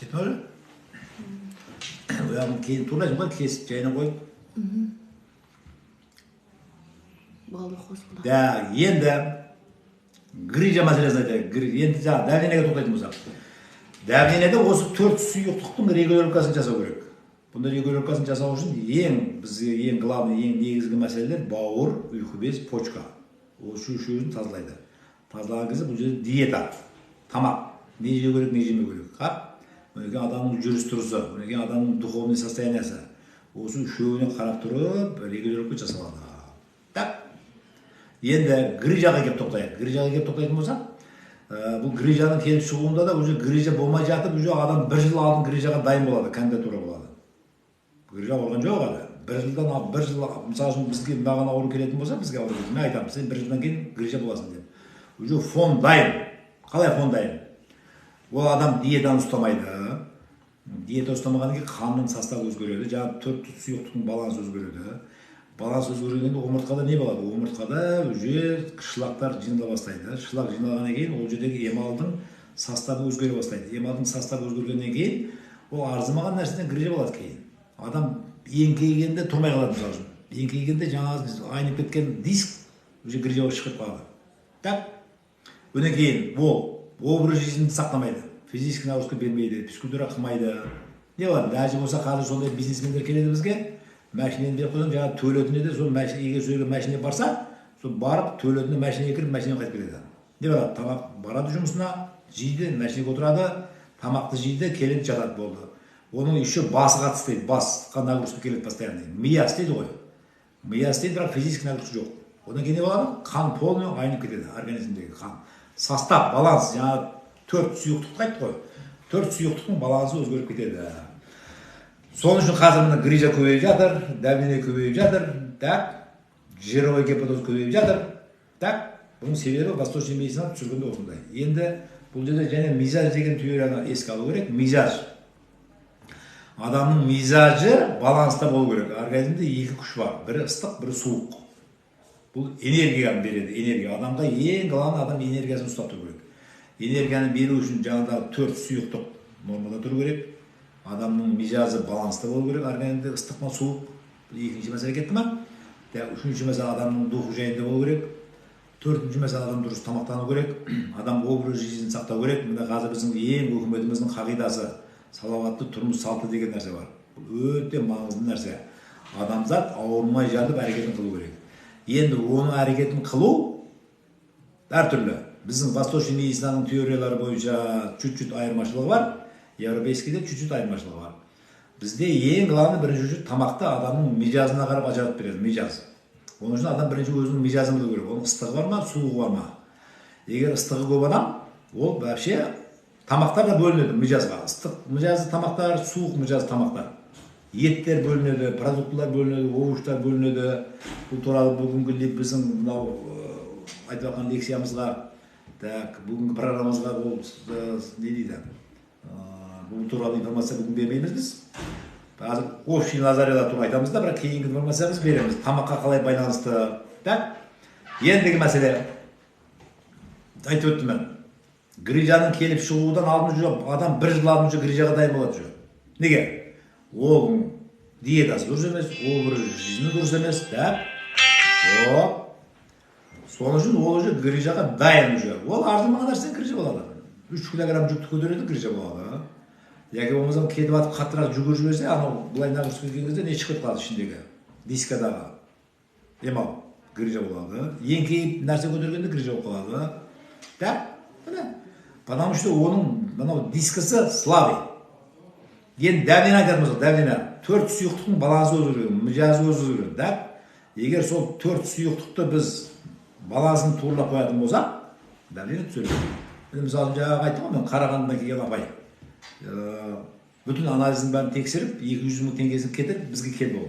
Кетті ма уже? Ояғын кейін туралайсың ғой, кесіп, жайына қойып. Болды, қосылды. Да, енді грыжа мәселесін айтайық. Енді жаңағы давлениеге тоқтайтын болсақ, давлениеде осы төрт сұйықтықтың регулировкасын жасау керек. Бұндай регулировкасын жасау үшін ең бізге ең главный, ең негізгі мәселелер: бауыр, ұйқы без, почка. Осы үшеуін тазалайды. Тазалаған кезде бұл жерде диета, тамақ не жеу керек, не жемеу керек, қап, одан кейін адамның жүріс тұрысы, одан кейін адамның духовный состояниесі, осы үшеуіне қарап тұрып регулировка жасалады. Так, енді грыжаға келіп тоқтайық. Грыжаға келіп тоқтайтын болсақ, бұл грыжаның келіп шығуында да уже грыжа болмай жатып, уже адам бір жыл алдын грыжаға дайын болады, кандидатура болады. Грыжа ауырған жоқ әлі, бір жылдан бір жыл. Мысалы үшін, бізге, маған ауру келетін болса, бізге ауру келсе, мен айтамын: «Сен бір жылдан кейін грыжа боласың», — деп. Уже фон дайын. Қалай фон дайын? Ол адам диетаны ұстамайды. Диета ұстамағаннан кейін қанның составы өзгереді, жаңағы төрт сұйықтықтың балансы өзгереді. Баланс өзгергенде омыртқада не болады? Омыртқада уже шлактар жинала бастайды. Шлак жиналғаннан кейін ол жердегі эмалдың составы өзгере бастайды. Эмалдың составы өзгергеннен кейін ол арзымаған нәрседен грыжа болады. Кейін адам еңкейгенде тұрмай қалады. Мысалы үшін, еңкейгенде жаңағы айнып кеткен диск уже грыжа болып шығып қалады. Так, одан кейін ол образ жизньді сақтамайды, физический нагрузка бермейді, физкультура қылмайды. Не болады? Даже болса, қазір сондай бизнесмендер келеді бізге, машинаны беріп қойсаң, жаңағы туалетіне де сол машина, егер сол жерге машина барса, сол барып туалетіне, машинаға кіріп, машинамен қайтып кетеді. Не болады? Тамақ, барады жұмысына, жейді, машинаға отырады, тамақты жейді, келеді, жатады, болды. Оның еще басы қатты істейді, басқа нагрузка келеді постоянно, мия істейді ғой, мия істейді, бірақ физический нагрузка жоқ. Одан кейін не болады? Қан полный айнып кетеді, организмдегі қан состав, баланс, жаңағы төрт сұйықтықты айттық қой, төрт сұйықтықтың балансы өзгеріп кетеді. Сол үшін қазір мына грыжа көбейіп жатыр, давление көбейіп жатыр, так, жировой гепатоз көбейіп жатыр. Так, бұның себебі восточный медицина түсіргенде осындай. Енді бұл жерде және мизаж деген теорияны еске алу керек. Мизаж, адамның мизажы баланста болу керек. Организмде екі күш бар: бірі ыстық, бірі суық. Бұл энергияны береді, энергия. Адамға ең главный адам энергиясын ұстап тұру керек. Энергияны беру үшін жаңағыдағы төрт сұйықтық нормада тұру керек, адамның мижазы баланста болу керек, организмде ыстық па, суық. Бұл екінші мәселе кетті ма? Так, үшінші мәселе адамның духы жайында болу керек. Төртінші мәселе адам дұрыс тамақтану керек, адам образ жизнь сақтау керек. Мына қазір біздің ең үкіметіміздің қағидасы, салауатты тұрмыс салты деген нәрсе бар. Бұл өте маңызды нәрсе. Адамзат ауырмай жатып әрекетін қылу керек. Енді оның әрекетін қылу әртүрлі. Біздің восточный медицинаның теориялары бойынша чуть чуть айырмашылығы бар, европейскийде чуть чуть айырмашылығы бар. Бізде ең главный, бірінші очередь, тамақты адамның мижазына қарап ажыратып береді. Мижаз, оның үшін адам бірінші өзінің мижазын білу керек: оның ыстығы бар ма, суығы бар ма. Егер ыстығы көп адам, ол вообще тамақтар да бөлінеді мижазға: ыстық мижазды тамақтар, суық мижазды тамақтар, еттер бөлінеді, продуктылар бөлінеді, овощтар бөлінеді. Бұл туралы бүгінгі біздің мынау айтып жатқан лекциямызға, так, бүгінгі программамызға ол не дейді, бұл туралы информация бүгін бермейміз. Біз қазір общий назариялар туралы айтамыз да, бірақ кейінгі информация біз береміз, тамаққа қалай байланысты. Так, ендігі мәселе, айтып өттім мен, грыжаның келіп шығудан алдын уже адам бір жыл алдын уже грыжаға дайын болады уже. Неге? Ол диетасы дұрыс емес, образ жизни дұрыс емес. Так, оп, сол үшін ол уже грыжаға дайын. Уже ол арзымаған нәрседен грыжа болады. 3 килограмм жүкті көтереді, грыжа болады. Яки болмаса кетіп жатып қаттырақ жүгіріп жіберсе, анау былай нагрузка келген кезде не шығып кетіп қалады, ішіндегі дискадағы эмал, грыжа болады. Еңкейіп нәрсе көтергенде грыжа болып қалады. Так, міне, потому что оның мынау дискісі слабый. Енді давление айтатын болсақ, давление төрт сұйықтықтың балансы өзгерген, мижазы өзгерген. Так, егер сол төрт сұйықтықты біз балансын туралап қоятын болсақ, давление түзеледі. Енді мысалы, жаңағы айттым ғой мен, Қарағандыдан келген апай бүтін анализін бәрін тексеріп, 200 000 теңгесін кетіріп бізге келді.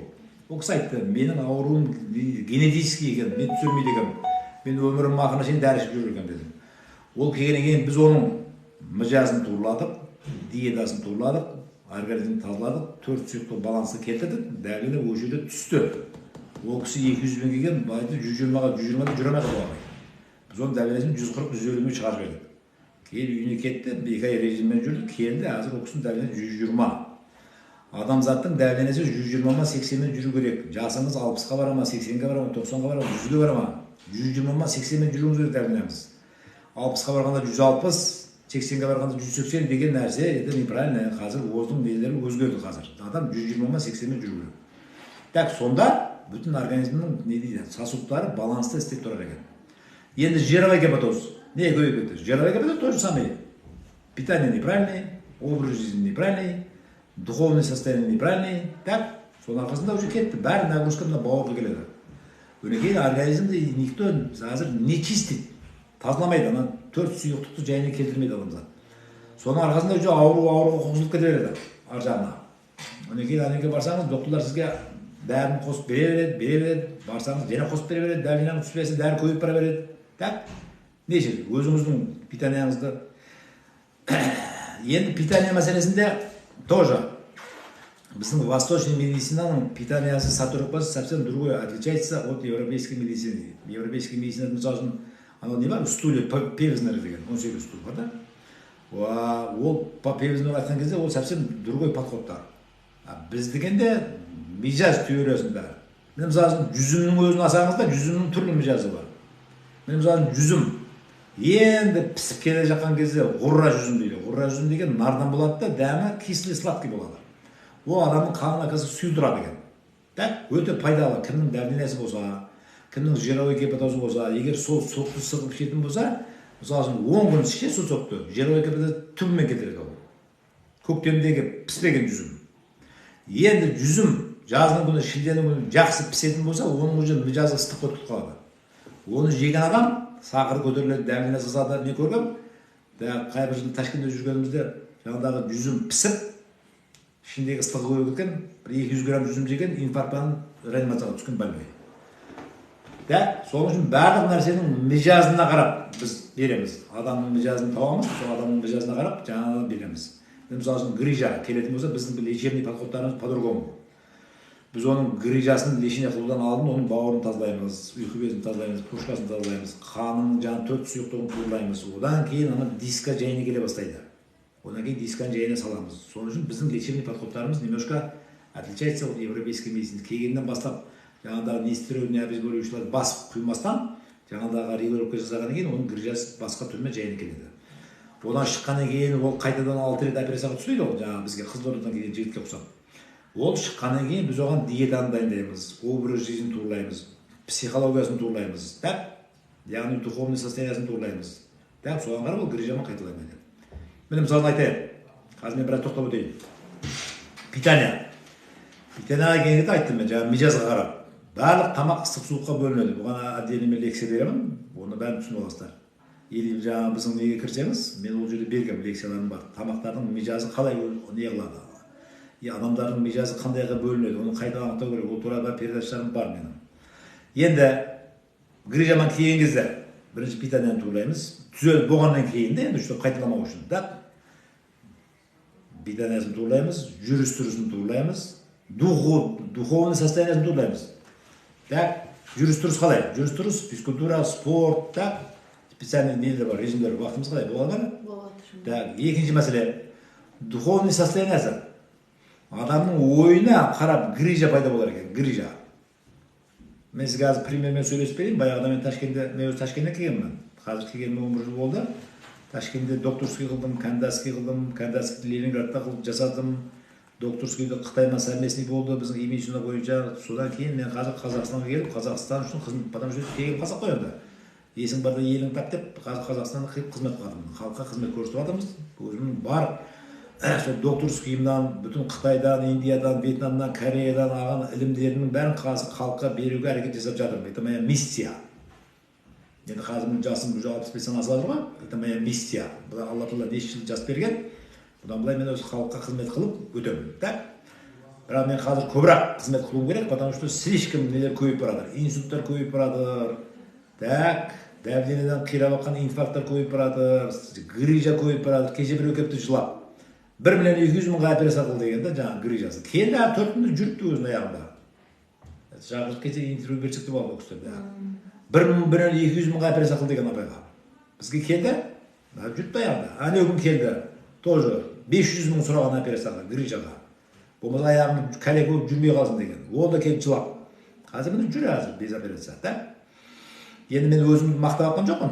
Ол кісі айтты: «Менің ауруым генетический екен, мен түзелмейді екенмін, мен өмірімнің ақырына шейін дәрі ішіп жүр екенмін», — дедім. Ол келгеннен кейін біз оның мижазын тураладық, диетасын тураладық, организмін тазаладық, төрт сұйықтық балансқа келтірдік, давление осы жерде түсті. Ол кісі 200-бен келген, айтты, 120-ға, 120-да жүре алмай қалды ағай. Біз оның давлениесін 140, 150-ге шығарып жібердік. Кейін үйіне кетті, 2 ай режиммен жүрді, келді, қазір ол кісінің давлениесі 120. Адамзаттың давлениесі 120 ма, 80-мен жүру керек. Жасыңыз 60-қа бара ма, 80-ге бара ма, 90-ға бара ма, 100-ге бара ма, 120 ма, 80-мен жүруіңіз керек давлениеңіз. 60-қа барғанда 160, 80-ге барғанда 180 деген нәрсе, это неправильно. Қазір оздың нелері өзгерді қазір. Адам 120 ма, 80-мен жүру керек. Так, сонда бүтін организмнің, не дейді, сосудтары балансты істеп тұрар екен. Енді жировой гепатоз. Не көбейіп кетті? Жировой гепатоз то же самое. Питание неправильный, образ жизни неправильный, духовное состояние неправильный. Так, соның арқасында уже кетті. Бәрі нагрузка мына бауырға келеді. Одан кейін организмді никто қазір не чистит. Тазаламайды, ана төрт сұйықтықты жайына келтірмейді адамзат. Соның арқасында уже ауру ауруға қосылып кете береді ар жағына. Одан кейін анеге барсаңыз, докторлар сізге дәріні қосып бере береді, бере береді. Барсаңыз, және қосып бере береді, давлениеңіз түспесе, дәрі көбейіп бара береді. Так, не үшін? Өзіңіздің питанияңызды. Енді питание мәселесінде тоже біздің восточный медицинаның питаниясы, сортировкасы совсем другое, отличается от европейской медицины. Европейский медицинада, мысалы үшін, анау не бар, стулья Певзнер деген, 18 стул бар да. Ол по Певзнер айтқан кезде, ол совсем другой подходтар. А біздікінде мижаз теориясында. Міне, мысалы үшін, жүзімнің өзін алсаңыз да, жүзімнің түрлі мижазы бар. Міне, мысалы үшін, жүзім енді пісіп келе жатқан кезде ғұрра жүзім дейді. Ғұрра жүзім деген нардан болады да, дәмі кислый, сладкий болады. Ол адамның қанын, оказывается, сұйылтырады екен. Так, өте пайдалы. Кімнің давлениесі болса, кімнің жировой гепатозы болса, егер сол сокты сығып ішетін болса, мысалы үшін, 10 күн ішсе сол сокты, жировой гепатоз түбімен кетіреді ол. Көктемдегі піспеген жүзім. Енді жүзім жаздың күні, шілденің күні жақсы пісетін болса, оның уже мижазы ыстық болып кетіп қалады. Оны жеген адам сахары көтеріледі, давлениесі асады. Мен көргем да, қай бір жылы Ташкентте жүргенімізде, жаңағыдағы жүзім пісіп, ішіндегі ыстығы көбейіп кеткен, бір 200 грамм жүзім жеген, инфарктпен реанимацияға түскен больной да. Сол үшін барлық нәрсенің мижазына қарап біз береміз. Адамның мижазын табамыз, сол адамның мижазына қарап жаңағы береміз. Мысалы үшін, грыжа келетін болса, біздің лечебный подходтарымыз по другому. Біз оның грыжасын лечение қылудан алдын оның бауырын тазалаймыз, ұйқы безін тазалаймыз, почкасын тазалаймыз, қанының жаңағы төрт сұйықтығын туралаймыз. Одан кейін ана диска жайына келе бастайды, одан кейін дисканы жайына саламыз. Сол үшін біздің лечебный подходтарымыз немножко отличается от европейской медицины. Келгеннен бастап жаңағыдағы нестероидный обезболивающийларды басып құймастан, жаңағыдағы регулировка жасағаннан кейін оның грыжасы басқа түрмен жайына келеді. Одан шыққаннан кейін ол қайтадан 6 рет операцияға түспейді. Ол жаңағы бізге Қызылордадан келген жігітке ұқсап. Ол шыққаннан кейін біз оған диетаны дайындаймыз, образ жизнь туралаймыз, психологиясын туралаймыз, так, яғни духовный состояниесін туралаймыз. Так, соған қарап ол грыжамен қайталамайды. Міне, мысалын айтайық, қазір мен біраз тоқтап өтейін. Питание. Питанияға келген кезде айттым мен, жаңағы мижазға қарап барлық тамақ ыстық, суыққа бөлінеді. Бұған отдельно мен лекция беремін, оны бәрін түсініп аласыздар. Или жаңағы біздің неге кірсеңіз, мен ол жерде бергенмін, лекцияларым бар. Тамақтардың мижазы қалай не қылады и адамдардың мижазы қандайға бөлінеді, оны қайда анықтау керек, ол туралы передачаларым бар менің. Енді грыжамен келген кезде бірінші питанияны туралаймыз. Түзеліп болғаннан кейін де енді, чтобы қайталамау үшін, так, питаниясын туралаймыз, жүріс тұрысын туралаймыз, духовный состояниесін туралаймыз. Так, жүріс тұрыс қалай? Жүріс тұрыс, физкультура, спорт, так, специальный нелер бар, режимдер. Уақытымыз қалай, болады ма? Болады. Так, екінші мәселе — духовный состояниесі. Адамның ойына қарап грыжа пайда болар екен, грыжа. Мен сізге қазір примермен сөйлесіп берейін. Баяғыда мен Ташкентте, мен өзі Ташкенттен келгенмін, қазір келгеніме 11 жыл болды. Ташкентте докторский қылдым, кандидатский қылдым, кандидатскийді Ленинградта қылып жасадым, докторскийді Қытаймен совместный болды біздің медицина бойынша. Содан кейін мен қазір Қазақстанға келіп, Қазақстан үшін қызмет, потому что тегін қазақ қой енді, есің барда елің тап деп, қазір Қазақстанда қызмет қылып жатырмын, халыққа қызмет көрсетіп жатырмыз. Өзімнің бар сол докторскийімнан, бүтін Қытайдан, Индиядан, Вьетнамнан, Кореядан алған ілімдерімнің бәрін қазір халыққа беруге әрекет жасап жатырмын. Это моя миссия. Енді қазір менің жасым уже 65-тен асып жатыр ғой. Это моя миссия. Бұдан Алла Тағала неше жыл жас берген, бұдан былай мен осы халыққа қызмет қылып өтемін. Так, бірақ мен қазір көбірек қызмет қылуым керек, потому что слишком нелер көбейіп бара жатыр, инсульттар көбейіп бара жатыр, так, давлениеден қирап жатқан инфаркттар көбейіп бара жатыр, грыжа көбейіп бара жатыр. Кеше біреу келіпті жылап, 1 200 000-ға операция қыл деген да, жаңағы грыжасы. Келді, 4 күнде жүріпті өзінің аяғында. Шақырып кетсе, интервью берсек те болады ол кісілерді. 1 200 000-ға операция қыл деген апайға бізге келді. Жүрді аяғында. Әне күн келді, тоже 500 мың сұраған операцияға, грыжаға. Болмаса аяғым кәлек болып жүрмей қалсын деген. Ол да келіп жылап. Қазір міне жүр қазір без операция, да? Енді мен өзімді мақтап жатқан жоқпын.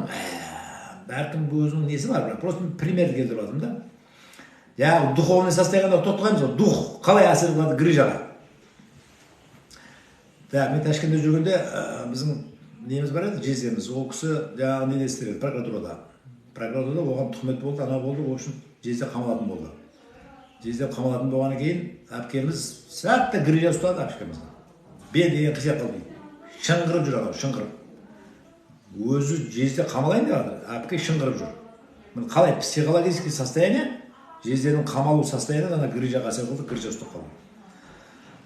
Әркім өзінің несі бар, бірақ просто пример келтіріп жатырмын да. Жаңағы духовный состояниеға тоқтаймыз ғой. Дух қалай әсер қылады грыжаға? Так, мен Ташкентте жүргенде біздің неміз бар еді, жездеміз. Ол кісі жаңағы неде істер еді, прокуратурада. Прокуратурада оған тұхмет болды, анау болды, в общем, жезде қамалатын болды. Жезде қамалатын болғаннан кейін әпкеміз сәтті грыжа ұстады әпкемізді. Бел деген қисап қалды дейді. Шыңғырып жүр анау, шыңғырып. Өзі жезде қамалайын деп жатыр, әпке шыңғырып жүр. Міне қалай психологический состояние, жезденің қамалу состояние ана грыжаға әсер қылды, грыжа ұстап қалды.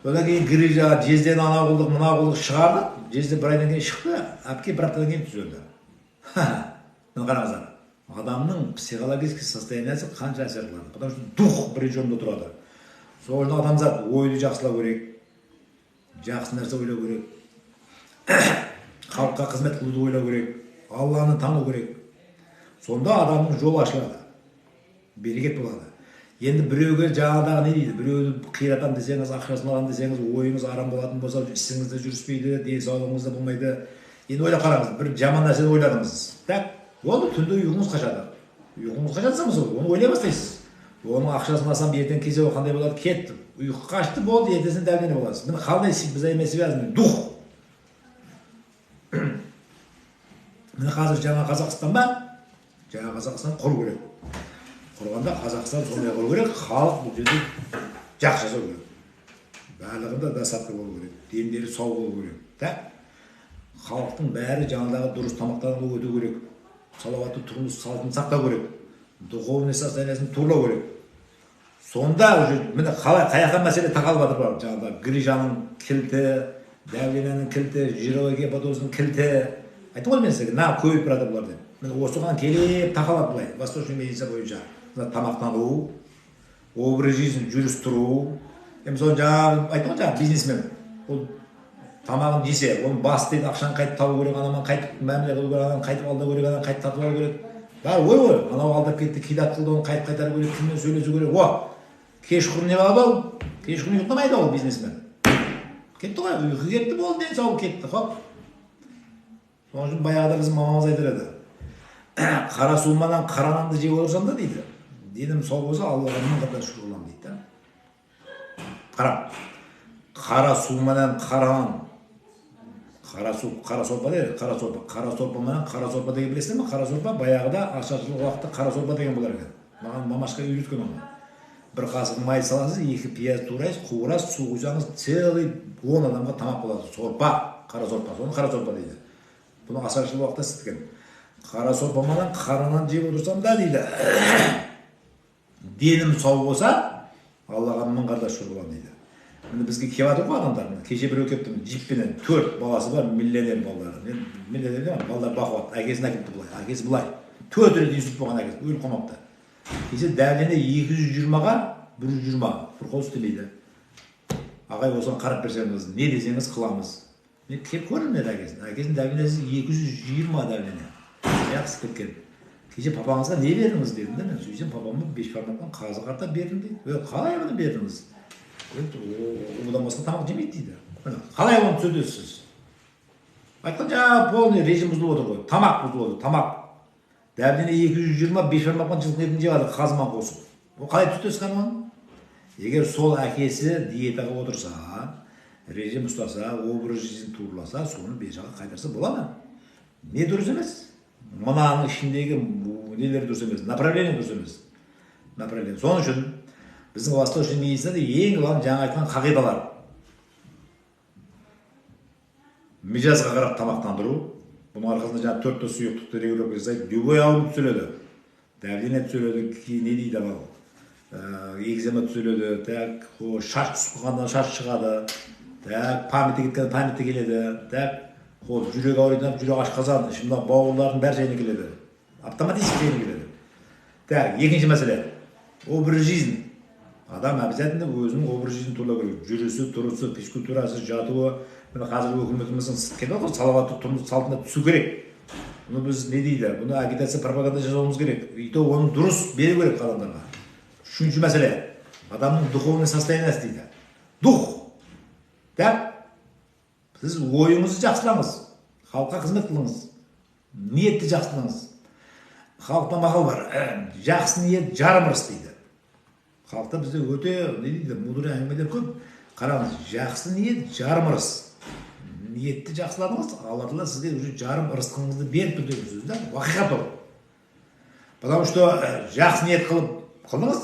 Содан кейін грыжа, жездені анау қылдық, мынау қылдық, шығардық. Жезде бір айдан кейін шықты, әпке бір аптадан кейін түзелді. Міне қараңыздар, адамның психологический состояниесі қанша әсер қылады. Потому что дух бірінші орында тұрады. Сол үшін адамзат ойды жақсылау керек, жақсы нәрсе ойлау керек, халыққа қызмет қылуды ойлау керек, Алланы тану керек. Сонда адамның жолы ашылады, берекет болады. Енді біреуге жаңағыдағы не дейді, біреуді қиратамын десеңіз, ақшасын аламын десеңіз, ойыңыз арам болатын болса, ісіңіз де жүріспейді, денсаулығыңыз да болмайды. Енді ойлап қараңыз, бір жаман нәрсені ойладыңыз. Так, болды, түнде ұйқыңыз қашады. Ұйқыңыз қашады мысалы, оны ойлай бастайсыз. Оның ақшасын алсам, ертең келсе ол қандай болады, кетті. Ұйқы қашты, болды, ертесіне давление боласыз. Міне қалай взаимосвязаны, дух. Міне қазір жаңа Қазақстан ба? Жаңа Қазақстан құру керек. Құрғанда Қазақстан сондай құру керек, халық бұл жерде жақсы жасау керек. Барлығында достатка болу керек, дендері сау болу керек. Так? Халықтың бәрі жаңағыдағы дұрыс тамақтануға өту керек. Салауатты тұрмыс салтын сақтау керек. Духовный состояниесін турлау керек. Сонда уже міне қалай қай жаққа мәселе тақалып жатыр бар. Жаңағыда грыжаның кілті, давлениенің кілті, жировой гепатоздың кілті. Айттым ғой мен сізге, на көбейіп барады бұлар деп. Міне осыған келіп тақалады былай, восточный медицина бойынша. Мына тамақтану, образ жизнь, жүріс тұру. Енді мысалы жаңағы айттым ғой, жаңағы бизнесмен. Ол тамағын жесе, оның бас дейді, ақшаны қайтып табу керек, анаман қайтып мәміле қылу керек, ананы қайтып алдау керек, ананы қайтып сатып алу керек. Бәрі ой ғой, анау алдап кетті, кидат қылды, оны қайтып қайтару керек, кіммен сөйлесу керек. О, кешқұрым не болады ол? Кешқұрым ұйықтамайды ол бизнесмен. Кетті ғой, ұйқы кетті, болды, денсаулық кетті, хоп. Сол үшін баяғыда біздің мамамыз айтар еді. Қара суымнан қара нанды жеп отырсам да дейді. Денім сау болса, Аллаға мың қата шүкір қыламын дейді да. Қара. Қара суменен қара нан. Қара су, қара сорпа дейді, қара сорпа. Қара сорпа менен қара сорпа деген білесіздер ме? Қара сорпа баяғыда ашаршылық уақытта қара сорпа деген болар екен. Маған мамашка үйреткен оны. Бір қасық май саласыз, 2 пияз турайсыз, қуырасыз, су құйсаңыз, целый 10 адамға тамақ болады. Сорпа, қара сорпа. Соны қара сорпа дейді. Бұны ашаршылық уақытта істеткен. Қара сорпа менен қара нан жеп отырсам да дейді. Денім сау болса, Аллаға мың қата шүкір қыламын дейді. Міне бізге келіп жатыр ғой адамдар. Міне кеше біреу келіпті, міне джиппенен 4 баласы бар, миллионер балалары. Мен миллионер деймін, балалар бақуат, әкесін әкеліпті былай, әкесі былай. 4 рет инсульт болған әкесі, өліп қалмапты. Кеше давление 220-ға 120, бір қол істемейді. Ағай, осыған қарап берсеңіз, не десеңіз қыламыз. Мен келіп көрдім деді әкесін. Әкесінің давлениесі 220 давление. Жақсы кеткен. Кеше папаңызға не бердіңіз дедім де мен. Сөйтсем папама 5 бармақтан қазы қарта бердім дейді. Ө, қалай бұны бердіңіз? Одан басқа тамақ жемейді дейді. Міне, қалай оны түсінесіз? Айтқан жаңағы полный режим бұзылып отыр ғой. Тамақ бұзылып отыр, тамақ. Давление 220, 5 бармақтан жылқы етін жеп жатыр, қазымен қосып. Ол қалай түсінесіз қане оны? Егер сол әкесі диетаға отырса, режим ұстаса, образ жизнь турласа, соны бер жаққа қайтарса бола ма? Не дұрыс емес? Мынаның ішіндегі нелер дұрыс емес, направление дұрыс емес. Направление. Сол үшін біздің восточный медицинада ең главный жаңа айтқан қағидалар. Мижазға қарап тамақтандыру. Бұның арқасында жаңа төрт сұйықтықты регулировка жасайды. Любой ауру түзеледі. Давление түзеледі, не дейді анау? Экзема түзеледі, так, шаш түсіп қалғанда шаш шығады, так, памяті кеткенде памяті келеді, так, жүрек ауырайтын, жүрек ашқазан, мына бауырлардың бәрі жайына келеді. Автоматически жайына келеді. Так, екінші мәселе. Образ жизни. Адам обязательно өзінің образ жизни туралау керек. Жүрісі, тұрысы, физкультурасы, жатуы. Міне қазіргі үкіметіміздің келді ғой, салауатты тұрмыс салтына түсу керек. Бұны біз не дейді? Бұны агитация, пропаганда жасауымыз керек. И то оны дұрыс беру керек адамдарға. Үшінші мәселе. Адамның духовный состояниесі дейді. Дух. Так? Сіз ойыңызды жақсылаңыз. Халыққа қызмет қылыңыз. Ниетті жақсылаңыз. Халықта мақал бар. Жақсы ниет жарым ырыс дейді. Халықта бізде өте не дейді, мудрый әңгімелер көп. Қараңыз, жақсы ниет жарым ырыс. Ниетті жақсыладыңыз, Алла тағала сізге уже жарым ырысқыңызды беріп тұр деген сөз да, уақиғат ол. Потому что жақсы ниет қылып қылдыңыз,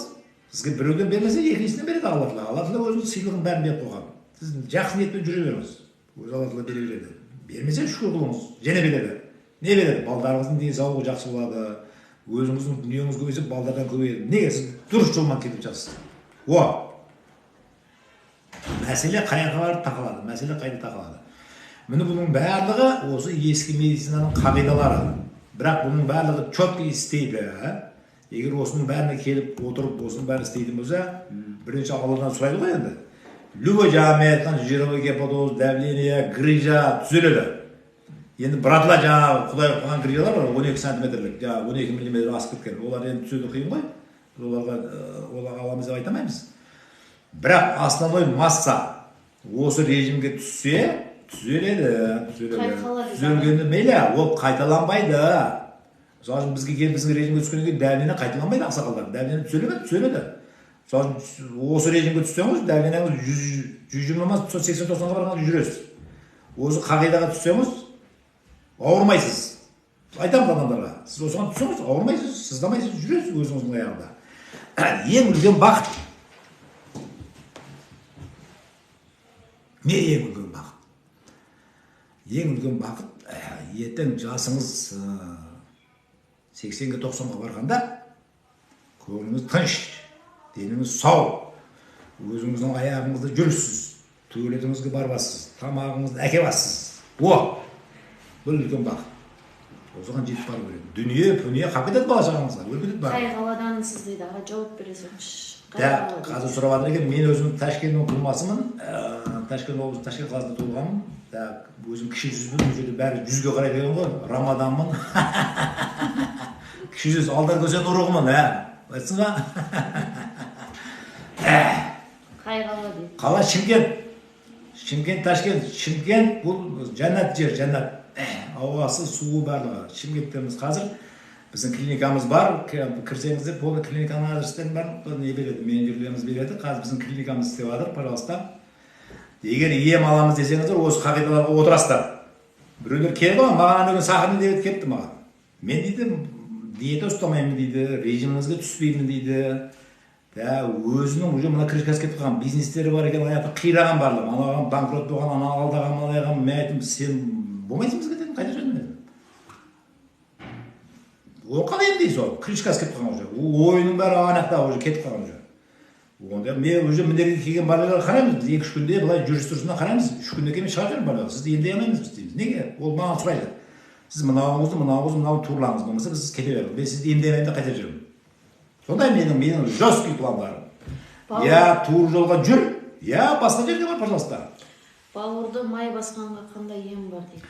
сізге біреуден бермесе, екіншісінен береді Алла тағала. Алла тағала өзінің сыйлығын бәрін беріп қойған. Сіз жақсы ниетпен жүре беріңіз. Өзі Алла тағала бере береді. Бермесе шүкір қылыңыз, және береді. Не береді? Балдарыңыздың денсаулығы жақсы болады. Өзіңіздің дүниеңіз көбейсе, балдардан көбейеді. Неге? Сіз дұрыс жолмен кетіп жатсыз. О! Мәселе қаяққа барып тақалады? Мәселе қайда тақалады? Міне, бұның барлығы осы ескі медицинаның қағидалары. Бірақ бұның барлығы четко істейді. Егер осының бәріне келіп отырып, осының бәрін істейтін болса, бірінші Алладан сұрайды ғой енді. Любой жаңа мен айтқан жировой гепатоз, давление, грыжа түзеледі. Енді біратыла жаңағы Құдай қойған грыжалар бар, 12 сантиметрлік, жаңағы 12 миллиметр асып кеткен. Олар енді түзету қиын ғой. Оларға оларға аламыз деп айта алмаймыз. Бірақ основной масса осы режимге түссе, түзеледі, түзеледі. Түзелгенде мейлі, ол қайталанбайды. Мысалы үшін, бізге келіп, біздің режимге түскеннен кейін давление қайталанбайды ақсақалдар. Давление түзеле ме? Түзеледі. Мысалы үшін, осы режимге түссеңіз, давлениеңіз 100, 120 емес, 80-90-ға барғанда жүресіз. Осы қағидаға түссеңіз, ауырмайсыз. Айтамын адамдарға, сіз осыған түссеңіз, ауырмайсыз, сыздамайсыз, жүресіз өзіңіздің аяғында. Ең үлкен бақыт. Не ең үлкен бақыт? Ең үлкен бақыт, ертең жасыңыз 80-ге, 90-ға барғанда көңіліңіз тыныш, деніңіз сау, өзіңіздің аяғыңызда жүрсіз, туалетіңізге барасыз, тамағыңызды әкелесіз. О, бұл үлкен бақыт. Осыған жетіп бару керек. Дүние, пүние қалып кетеді бала шағаңызға, өліп кетеді бәрі. Қай қаладансыз дейді, аға, жауап бере салыңызшы. Да, қазір сұрап жатыр екен, мен өзім Ташкенттің тумасымын, Ташкент облысы, Ташкент қаласында туылғанмын. Так, өзім кіші жүзбін, бұл жерде бәрі жүзге қарайды екен ғой, Рамаданмын. Кіші жүз, Алдар Көсен ұрығымын, ә. Айтсын ба? Қай қала дейді? Қала Шымкент. Шымкент, Ташкент. Шымкент бұл жәннат жер, жәннат. Ауасы, суы барлығы. Шымкенттеміз қазір. Біздің клиникамыз бар. Кірсеңіздер, полный клиниканың адрестерін бәрін не береді, менеджерлеріміз береді. Қазір біздің клиникамыз істеп жатыр, пожалуйста. Егер ем аламыз десеңіздер, осы қағидаларға отырасыздар. Біреулер келді ғой, маған ана күні сахарный диабет келіпті маған. Мен дейді, диета ұстамаймын дейді, режиміңізге түспеймін дейді. Да, өзінің уже мына крышкасы кетіп қалған, бизнестері бар екен, аяқты қираған барлығы. Анаған банкрот болған, ана алдаған, мынаған. Мен айттым, сен болмайсың бізге дедім, қайда жүрдің дедім. Ол қалай емдейсіз ол? Крышкасы кетіп қалған уже. Ойының бәрі ана жақта уже кетіп қалған уже. Онда мен уже мына жерге келген балаларға қараймыз, біз 2-3 күнде былай жүріс тұрысына қараймыз, 3 күннен кейін шығарып жіберемін балалар. Сізді емдей алмаймыз біз дейміз. Неге? Ол маған сұрайды. Сіз мынауыңызды, мынауыңызды, мынауын турлаңыз, болмаса біз кете береміз. Мен сізді емдей алмаймын да қайта жүремін. Сондай менің жесткий пландарым. Я тур жолға жүр, я басқа жерге бар, пожалуйста. Бауырды май басқанға қандай ем бар дейді?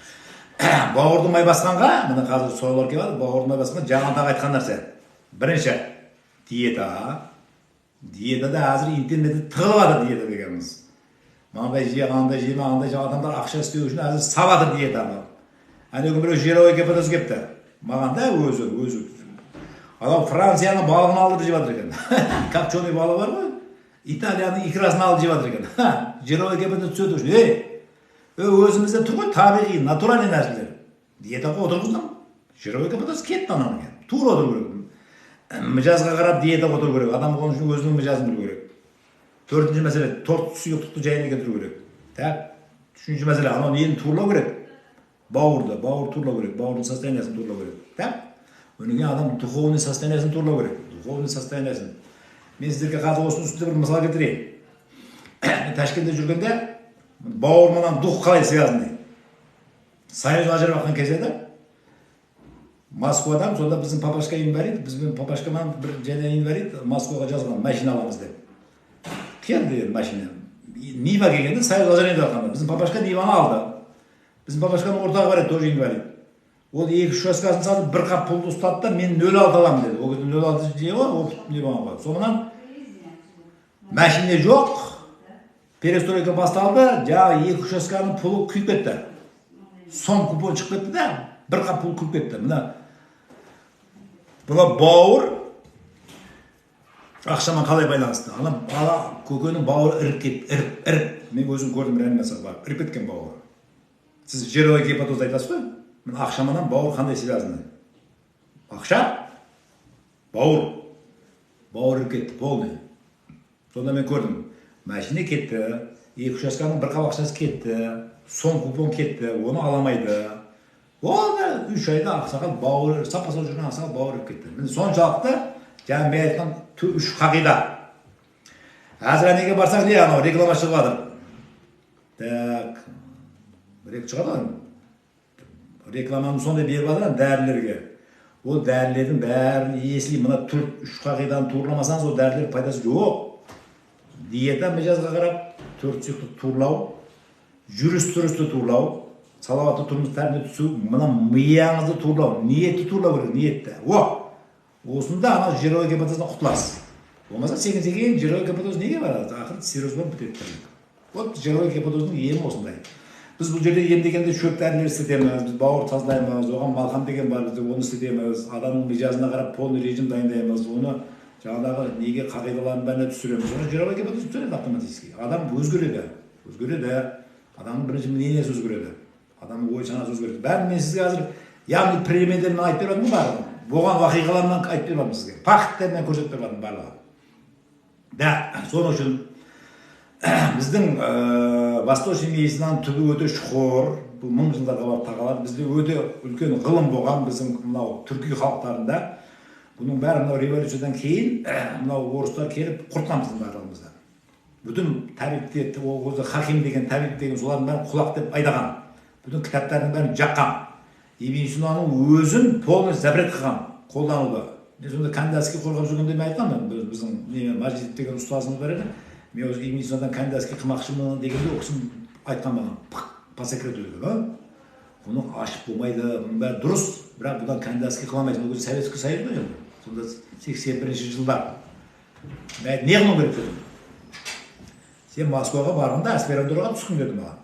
Бауырды май басқанға, міне қазір сұраулар келіп жатыр, бауырды май басқанға жаңа тағы айтқан нәрсе. Бірінші, диета. Диетада қазір интернетте тығылып жатыр диета дегеніміз. Мынандай же, андай жеме, андай же, адамдар ақша істеу үшін қазір сап жатыр диетаны. Әне күні біреу жировой гепатоз келіпті. Маған да өзі. Анау Францияның балығын алып жеп жатыр екен. Копченый балық бар ғой. Италияның икрасын алып жеп жатыр екен. Жировой гепатоз түседі үшін. Ей, өзімізде тұр ғой табиғи, натуральный нәрселер. Диетаға отырғыздым. Жировой гепатоз кетті ананың. Тура отыру керек. Мижазға қарап диетаға отыру керек. Адам оның үшін өзінің мижазын білу керек. Төртінші мәселе, торт сұйықтықты жайына келтіру керек. Так, үшінші мәселе, анау нені турлау керек? Бауырды, бауыр турлау керек, бауырдың состояниесін турлау керек. Так, одан кейін адам духовный состояниесін турлау керек. Духовный состояниесін. Мен сіздерге қазір осының үстінде бір мысал келтірейін. Мен Ташкентте жүргенде бауыр менен дух қалай связаны? Союз ажырап жатқан кез еді. Москвадан сонда біздің папашка инвалид, біздің папашкамен бір және инвалид Москваға жазған, машина аламыз деп. Келді енді машина. Нива келгенде Союз ажырайын деп жатқанда біздің папашка Ниваны алды. Біздің папашканың ортағы бар еді, тоже инвалид. Ол екі участкасын сатып, бір қап пұлды ұстады да, мен 0,6 аламын деді. Ол кезде 0,6 же ғой, ол не болған ғой. Соңынан машина жоқ, перестройка басталды, жаңағы екі участканың пұлы күйіп кетті. Сом купон шығып кетті да, бір қап пұл күйіп кетті. Мына бауыр ақшамен қалай байланысты? Ана бала көкенің бауыры іріп кетті, іріп, іріп. Мен өзім көрдім, реанимацияға барып, іріп кеткен бауыры. Сіз жировой гепатоз айтасыз ғой, мына ақшаменен бауыр қандай связаны? Ақша, бауыр, бауыр іріп кетті, полный. Сонда мен көрдім, машина кетті, екі участканың бір қап ақшасы кетті, сом купон кетті, оны ала алмайды. Ол да 3 айда ақсақал бауыры, сапа сау жүрген ақсақал бауыры іріп кетті. Міне, соншалықты жаңа мен айтқан үш қағида. Қазір әнеге барсаң, не анау реклама шығып жатыр. Так, шығады ғой. Рекламаны сондай беріп жатыр дәрілерге. Ол дәрілердің бәрін, если мына төрт үш қағиданы турламасаңыз, ол дәрілер пайдасы жоқ. Диета, мижазға қарап, төрт сұйықтық турлау, жүріс тұрысты турлау, салауатты тұрмыс тәртібіне түсу, мына мияңызды турлау, ниетті турлау керек, ниетті. О, осында анау жировой гепатоздан құтыласыз. Болмаса секін секін жировой гепатоз неге барады? Ақыры циррозбен бітеді тірлік. Вот жировой гепатоздың емі осындай. Біз бұл жерде емдегенде шөп дәрілер істетеміз, біз бауыр тазалаймыз, оған малхам деген бар бізде, оны істетеміз. Адамның мижазына қарап полный режим дайындаймыз, оны жаңағыдағы неге қағидалардың бәріне түсіреміз. Оны жировой гепатоз түсіреді автоматически. Адам өзгереді, өзгереді. Адамның бірінші мнениесі өзгереді, адамның ой санасы өзгереді. Бәрін мен сізге қазір, яғни примерлермен айтып беріп жатырмын ғой, барлығын. Болған уақиғалармен айтып беріп жатырмын сізге. Факттермен көрсетіп беріп жатырмын барлығын. Да, соның үшін біздің восточный медицинаның түбі өте шұқыр, бұл мың жылдарға барып тақалады. Бізде өте үлкен ғылым болған, біздің мынау түркі халықтарында. Бұның бәрі мынау революциядан кейін мынау орыстар келіп құртқан біздің барлығымызды. Бүтін тәбиптер, ол өзі хаким деген, тәбип деген, солардың бәрін құлақ деп айдаған. Бүтін кітаптардың бәрін жаққан. Ибн Синаның өзін полный запрет қылған қолдануды. Мен сонда кандидатский қорғап жүргенде мен айтқанмын, біздің не Мажид деген ұстазымыз бар еді. Мен өзі Ибн Синадан кандидатский қылмақшымын дегенде, ол кісі айтқан маған, по секрету деген, а? Бұны ашып болмайды, бұның бәрі дұрыс, бірақ бұдан кандидатский қыла алмайсың. Ол кезде Советский Союз ғой енді. Сонда 81-жылдар. Мен айттым, не қылуым керек дедім. Сен Москваға барғанда аспирантураға түскін деді маған.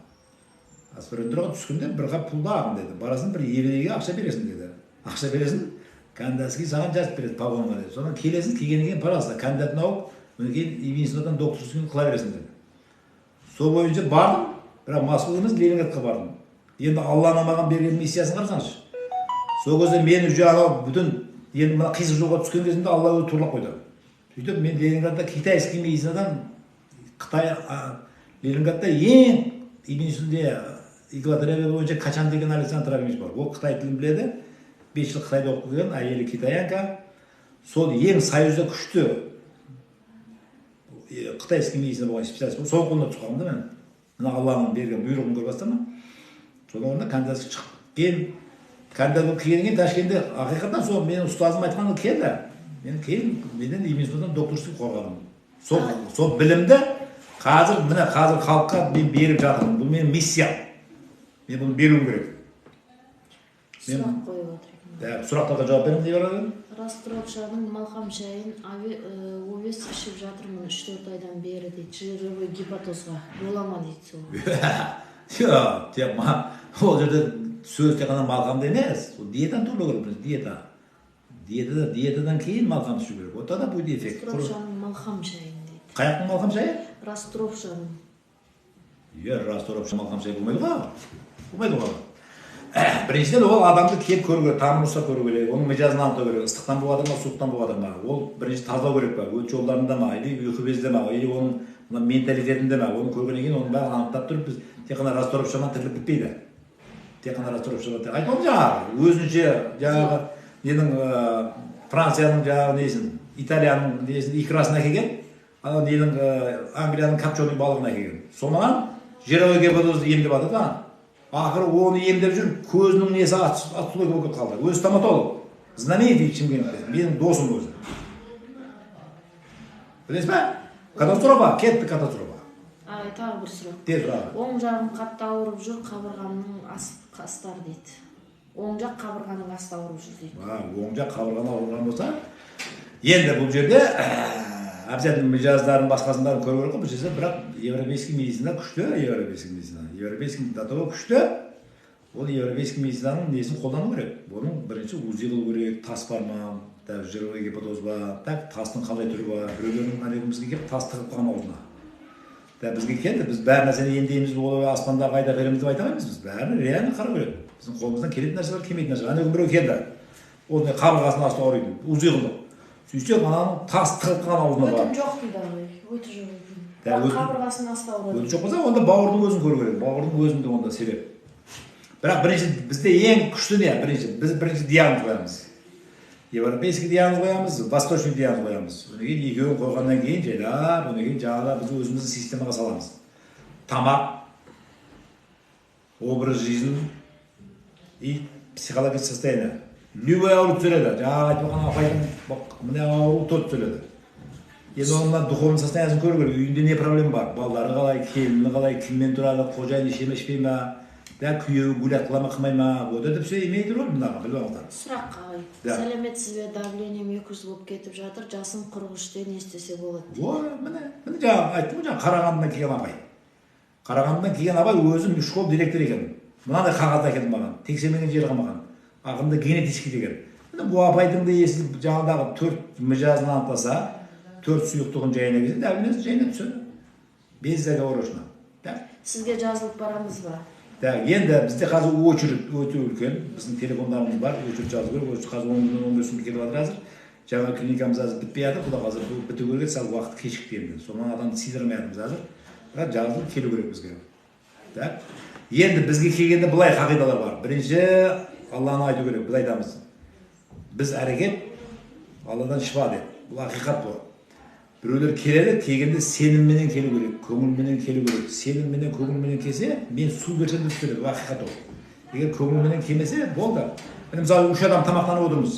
Аспирантураға түскенде бір қап пұлды алғын деді. Барасың, бір еврейге ақша бересің деді. Ақша бересің, кандидатский саған жазып береді погонға деді. Содан келесің, келгеннен кейін, пожалуйста, кандидат наук, одан кейін Ибн Синадан докторский қыла бересің деді. Сол бойынша бардым, бірақ Москваға емес, Ленинградқа бардым. Енді Алланың маған берген миссиясын қарасаңызшы. Сол кезде мен уже анау бүтін енді мына қисық жолға түскен кезімде Алла өзі турлап қойды. Сөйтіп мен Ленинградта китайский медицинадан, Қытай, Ленинградта ең Ибн Синде иглотерапия бойынша Качан деген Александр Трофимович бар. Ол қытай тілін біледі. 5 жыл Қытайда оқып келген, әйелі китаянка. Сол ең союзда күшті китайский медицина болған специалист болды. Соның қолына түсіп қалдым да мен. Мына Алланың берген бұйрығын көріп жатсам ба? Соның орнына кандидатский шығып кейін, кандидат болып келгеннен кейін Ташкентте ақиқаттан сол менің ұстазым айтқаны келді. Мен кейін менен Ибн Синадан докторский қорғадым. Сол білімді қазір, міне, қазір халыққа мен беріп жатырмын. Бұл менің миссиям. Мен бұны беруім керек. Сұрақ қойып отыр екен. Так, сұрақтарға жауап беремін деп жатыр. Расторопшаның малхам шайын овес ішіп жатырмын 3-4 айдан бері дейді. Жировой гепатозға бола ма дейді сол. Жоқ, тек ол жерде сөз тек қана малхамда емес. Ол диетаны туралау керек, диета. Диетадан кейін малхам ішу керек. Вот тогда будет эффект. Расторопшаның малхам шайын дейді. Қаяқтың малхам шайы? Расторопшаның. Иә, расторопша малхам шайы болмайды ғой. Болмайды ғой. Біріншіден, ол адамды келіп көру керек, тамырын ұстап көру керек, оның мижазын анықтау керек. Ыстықтан болып жатыр ма, суықтан болып жатыр ма? Ол бірінші тазалау керек па, өт жолдарында ма, или ұйқы безінде ма, или оның мына менталитетінде ма? Оны көргеннен кейін оның бәрін анықтап тұрып, біз тек қана расторопшамен тірлік бітпейді. Тек қана расторопшамен айтып отырмын, жаңағы өзінше жаңағы ненің, Францияның жаңағы несін, Италияның несін, икрасын әкелген, анау ненің, Англияның копченый балығын әкелген. Сонан жировой гепатозды емдеп жатыр да. Ақыры оны емдеп жүріп, көзінің несі отслойка болып кетіп қалды. Өзі стоматолог, знаменитый Шымкентте, менің досым өзі. Білесіз бе? Катастрофа, кетті катастрофа. Ай, тағы бір сұрақ. Тез сұрақ. Оң жағым қатты ауырып жүр, қабырғамның астары дейді. Оң жақ қабырғаның асты ауырып жүр дейді. Оң жақ қабырғаны ауырған болса, енді бұл жерде обязательно мижаздарын, басқасын бәрін көру керек қой бұл жерде. Бірақ европейский медицина күшті, европейский медицина. Европейский до того күшті, ол европейский медицинаның несін қолдану керек. Бұның бірінші УЗИ қылу керек, тас бар ма, так, жировой гепатоз ба, так, тастың қандай түрі бар. Біреулердің ана бізге келіп, тас тығып қалған аузына. Да, бізге келді, біз бәр нәрсені емдейміз, ол аспандағы айда береміз деп айта алмаймыз, біз бәрін реально қарау керек. Біздің қолымыздан келетін нәрсе бар, келмейтін нәрсе бар. Ана күні біреу келді, осындай қабырғасының асты ауырады, УЗИ қылдық. Сөйтсек, ананың тас тығылып қалған аузына бар. Өтім жоқ дейді ағай, өті жоқ екен. Да, бірақ қабырғасының асты ауырады. Өті жоқ болса, онда бауырдың өзін көру керек. Бауырдың өзінде онда себеп. Бірақ бірінші бізде ең күшті не? Бірінші біз бірінші диагноз қоямыз. Европейский диагноз қоямыз, восточный диагноз қоямыз. Одан кейін екеуін қойғаннан кейін жайлап, одан кейін жаңағыда біз өзіміздің системаға саламыз. Тамақ, образ жизни и психологическое состояние. Любой ауру түзеледі. Жаңағы айтып отырған апайдың мына ауру төрт түзеледі. Енді оның мына духовный состояниесін көру керек. Үйінде не проблема бар? Балдары қалай, келіні қалай, кіммен тұрады, қожайын іше ме, ішпей ма, да, күйеуі гулять қыла ма, қылмай ма. Вот это все имеет роль мынаға, біліп алыңыздар. Сұрақ, ағай. Да. Сәлеметсіз бе, давлением 200 болып кетіп жатыр, жасым 43-те, не істесе болады? Ой, міне, міне, жаңа айттым ғой, жаңа Қарағандыдан келген апай. Қарағандыдан келген апай өзі школ директоры екен. Мынандай қағазды әкелді маған. Тексермеген жері қалмаған. Ақырында генетический деген. Міне, бұл апайдың да есі жаңағыдағы төрт мижазын анықтаса, төрт сұйықтығын жайына келсе, давлениесі жайына түседі. Безоговорочно. Да? Сізге жазылып барамыз ба? Да, енді бізде қазір очередь өте үлкен. Біздің телефондарымыз бар, очередь жазу керек. Очередь қазір 10 күннен 15 күнге кетіп жатыр қазір. Жаңа клиникамыз қазір бітпей жатыр. Құда қазір бұл біту керек, сәл уақыт кешікті енді. Сонан адамды сыйдырмай жатырмыз қазір. Бірақ жазылып келу керек бізге. Так. Енді бізге келгенде былай қағидалар бар. Бірінші Алланы айту керек, біз айтамыз. Біз әрекет, Алладан шифа деп. Бұл ақиқат бұл. Біреулер келеді, келгенде сенімменен келу керек, көңілменен келу керек. Сенімменен, көңілменен келсе, мен су берсем де түседі, бұл ақиқат ол. Егер көңілменен келмесе, болды. Міне, мысалы, үш адам тамақтанып отырмыз.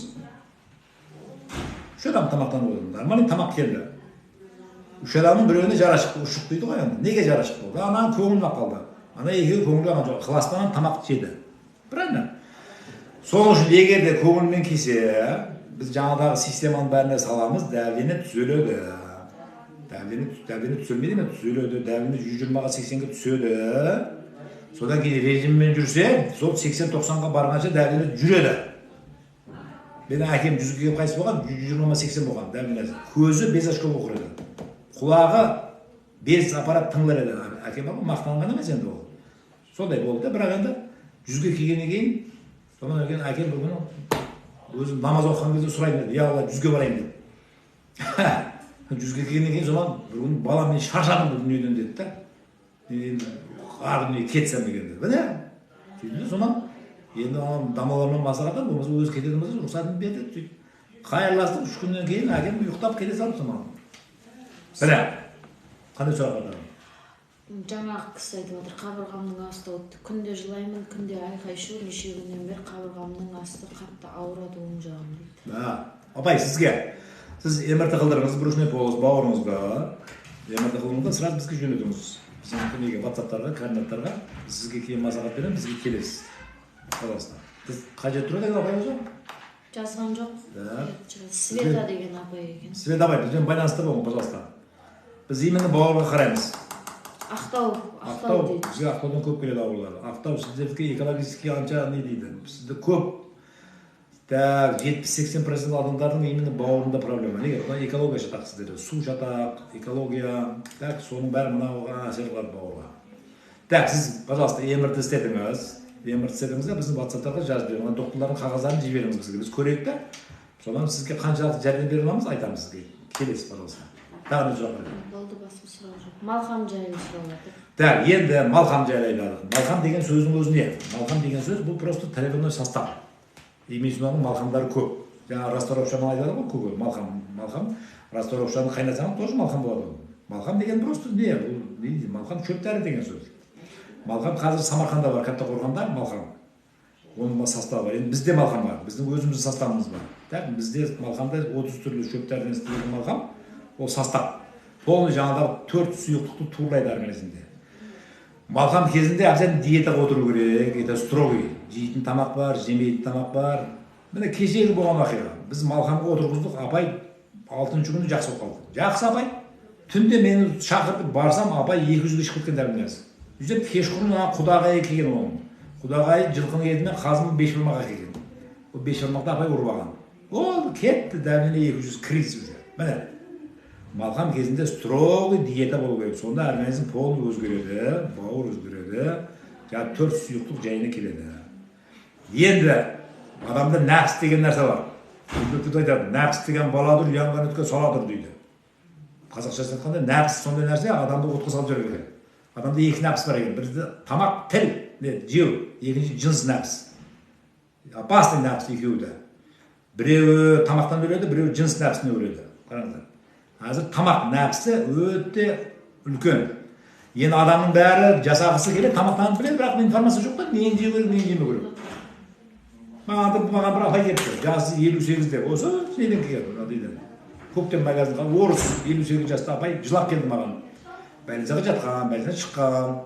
Үш адам тамақтанып отырмыз. Нормальный тамақ келді. Үш адамның біреуіне жара шықты, ұшық дейді ғой енді. Неге жара шықты? Ананың көңілін алып қалды. Ана екеуі көңілі алған жоқ, ықыласпенен тамақ жеді. Правильно? Сол үшін егер де көңілмен келсе, біз жаңадағы системаның бәріне саламыз, давление түзеледі. Давление түзелмейді ме? Түзеледі. Давление 120-ға, 80-ге түседі. Содан кейін режиммен жүрсе, сол 80-90-ға барғанша давление жүреді. Менің әкем 100-ге келіп қайтыс болған, 120-ма 80 болған давлениесі. Көзі без очков оқыр еді. Құлағы без аппарат тыңдар еді. Әкем бар ғой, мақтанған емес енді ол. Сондай болды да, бірақ енді 100-ге келгеннен кейін, содан кейін әкем бір күні өзім намаз оқыған кезде сұраймын деді, я Алла, 100-ге барайын деп. 100-ге келгеннен кейін содан бір күні балам, мен шаршадым бұл дүниеден деді да. Енді ар дүние кетсем екен деді. Міне, сөйтті де, содан енді анау дамалармен маслихаттап, болмаса өзі кететін болса, рұқсатын берді. Сөйтіп қайырластық, 3 күннен кейін әкем ұйықтап келе салды содан. Міне, қандай сұрақ бар? Жаңағы кісі айтып отыр, қабырғамның асты ауырды. Күнде жылаймын, күнде айқай шу, неше күннен бері қабырғамның асты қатты ауырады, оң жағым дейді. Да. Апай, сізге. Сіз МРТ қылдырыңыз, брюшной полость, бауырыңызға. МРТ қылдырыңыз да, сразу бізге жөнелтіңіз. Біздің неге, ватсаптарға, координаттарға. Біз сізге кейін маслихат береміз, бізге келесіз. Пожалуйста. Сіз қай жерде тұрады екен апай өзі? Жазған жоқ. Да. Света деген апай екен. Света апай, бізбен байланыста болың, пожалуйста. Біз именно бауырға қараймыз. Ақтау, Ақтау Ақтау, дейді. Бізге Ақтаудан көп келеді аурулар. Ақтау сіздердікі экологически анша не дейді. Сізде көп, так, 70-80% адамдардың именно бауырында проблема. Неге? Мына экология шатақ сіздерде. Су шатақ, экология, так, соның бәрі мынауға әсер қылады бауырға. Так, сіз, пожалуйста, МРТ істетіңіз. МРТ істетіңіз де, біздің ватсаптарға жазып жіберіңіз. Ана докторлардың қағаздарын жіберіңіз бізге. Біз көрейік те, содан сізге қаншалықты жәрдем бере аламыз, айтамыз сізге. Келесіз, пожалуйста. Тағы не сұрақ бар? Болды, басқа сұрақ жоқ. Малхам жайлы сұрап жатыр. Так, енді малхам жайлы айталық. Малхам деген сөздің өзі не? Малхам деген сөз бұл просто травяной состав. Имеется малхамдары көп. Жаңа расторопшаны айтады ғой, көк малхам, малхам. Расторопшаны қайнатсаңыз тоже малхам болады ол. Малхам деген просто не? Бұл не дейді? Малхам шөп дәрі деген сөз. Малхам қазір Самарқанда бар, Каттақорғанда малхам. Оның составы бар. Енді бізде малхам бар. Біздің өзіміздің составымыз бар. Так, бізде малхамда 30 түрлі шөп дәріден істелген малхам. Ол состав. Полный жаңағыдағы төрт сұйықтықты турлайды организмде. Малхам кезінде обязательно диетаға отыру керек, это строгий. Жейтін тамақ бар, жемейтін тамақ бар. Міне, кешегі болған оқиға. Біз малхамға отырғыздық, апай алтыншы күні жақсы болып қалды. Жақсы апай. Түнде мені шақырды, барсам, апай 200-ге шығып кеткен давлениесі. Сөйтіп кешқұрым ана құдағайы келген оның. Құдағайы жылқының етімен қазының бешбармақ әкелген. Ол бешбармақты апай ұрып алған. Ол кетті, давление 200, кризис уже. Міне, малхам кезінде строгий диета болу керек. Сонда организм полный өзгереді, бауыр өзгереді, жаңағы төрт сұйықтық жайына келеді. Енді адамда нәпс деген нәрсе бар. Өзбектерде айтады: «Нәпс деген баладыр, янған өтке саладыр», – дейді. Қазақшасын айтқанда, нәпс сондай нәрсе, адамды отқа салып жібереді екен. Адамда екі нәпс бар екен: бірі тамақ, тіл не жеу, екінші жыныс нәпс. Опасный нәпс екеуі де. Біреуі тамақтан өледі, біреуі жыныс нәпсінен өледі. Қараңыздар, қазір тамақ нәпсі өте үлкен. Енді адамның бәрі жасағысы келеді, тамақтанып біледі, бірақ информация жоқ та, нені жеу керек, нені жемеу керек. Маған бір апай келіпті, жасы 58-де, осы неден келген, мына дейді, Көктем магазинға. Орыс, 58 жаста апай жылап келді маған. Больницаға жатқан, больницадан шыққан.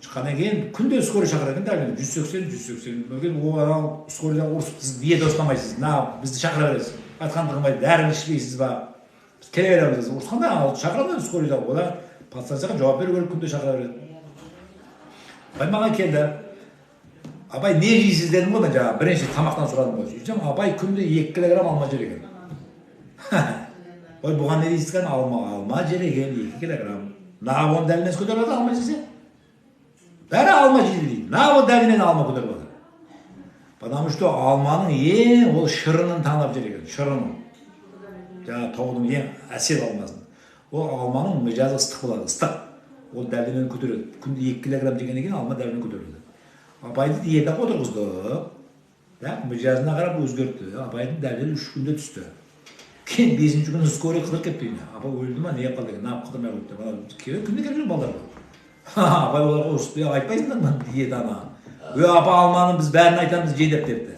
Шыққаннан кейін күнде скорый шақырады екен, давление 180, 180. Кейін ол анау скорыйдан ұрысып: «Сіз диета ұстамайсыз, мына бізді шақыра бересіз, айтқанды қылмай, дәріні ішпейсіз ба, біз келе береміз», – ұрысқанда анау шақырады скорыйдан. Олар подстанцияға жауап беру керек, күнде шақыра береді. Апай маған келді. «Апай, не жейсіз?» – дедім ғой мен. Жаңағы бірінші тамақтан сұрадым ғой. Сөйтсем, апай күнде 2 килограмм алма жер екен. Ой, бұған не дейсіз? Кәні, алма жер екен 2 килограмм. Нағып оның давлениесі көтеріп жатыр. Алма жесе, бәрі алма жейді дейді, нағып давлениені алма көтеріп жатыр. Потому что алманың ең ол шырынын таңдап жер екен, шырынын, жаңағы таудың ең әсел алмасын. Ол алманың мижазы ыстық болады, ыстық, ол давлениені көтереді. Күнде 2 килограмм жегеннен кейін алма давлениені көтереді. Апайды диетаға отырғыздық да, мижазына қарап өзгертті. Апайдың давлениесі 3 күнде түсті. Кейін бесінші күні скорый қыдырып кетті үйіне. Апа өлді ма, не қылды екен, неғып қыдырмай қойды деп. Ана күнде келіп жүр балдар. Апай оларға ұрысты: «Айтпайсыңдар ма диетаны?» «Ө, апа, алманы біз бәрін айтамыз, же» деп депті.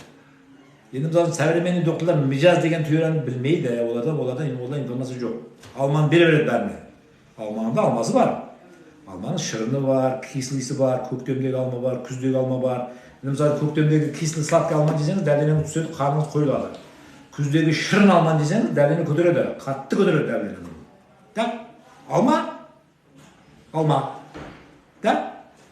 Енді мысалы, современный докторлар мижаз деген теорияны білмейді. Оларда информация жоқ. Алманы бере береді бәріне. Алманың да алмасы бар, алманың шырыны бар, кислыйсы бар, көктемдегі алма бар, күздегі алма бар. Енді мысалы, көктемдегі кислый сладкий алма жесеңіз, давлениеңіз түседі, қарныңыз қойылады. Күздегі шырын алманы жесеңіз, давление көтереді, қатты көтереді давлениені. Так, алма, алма да.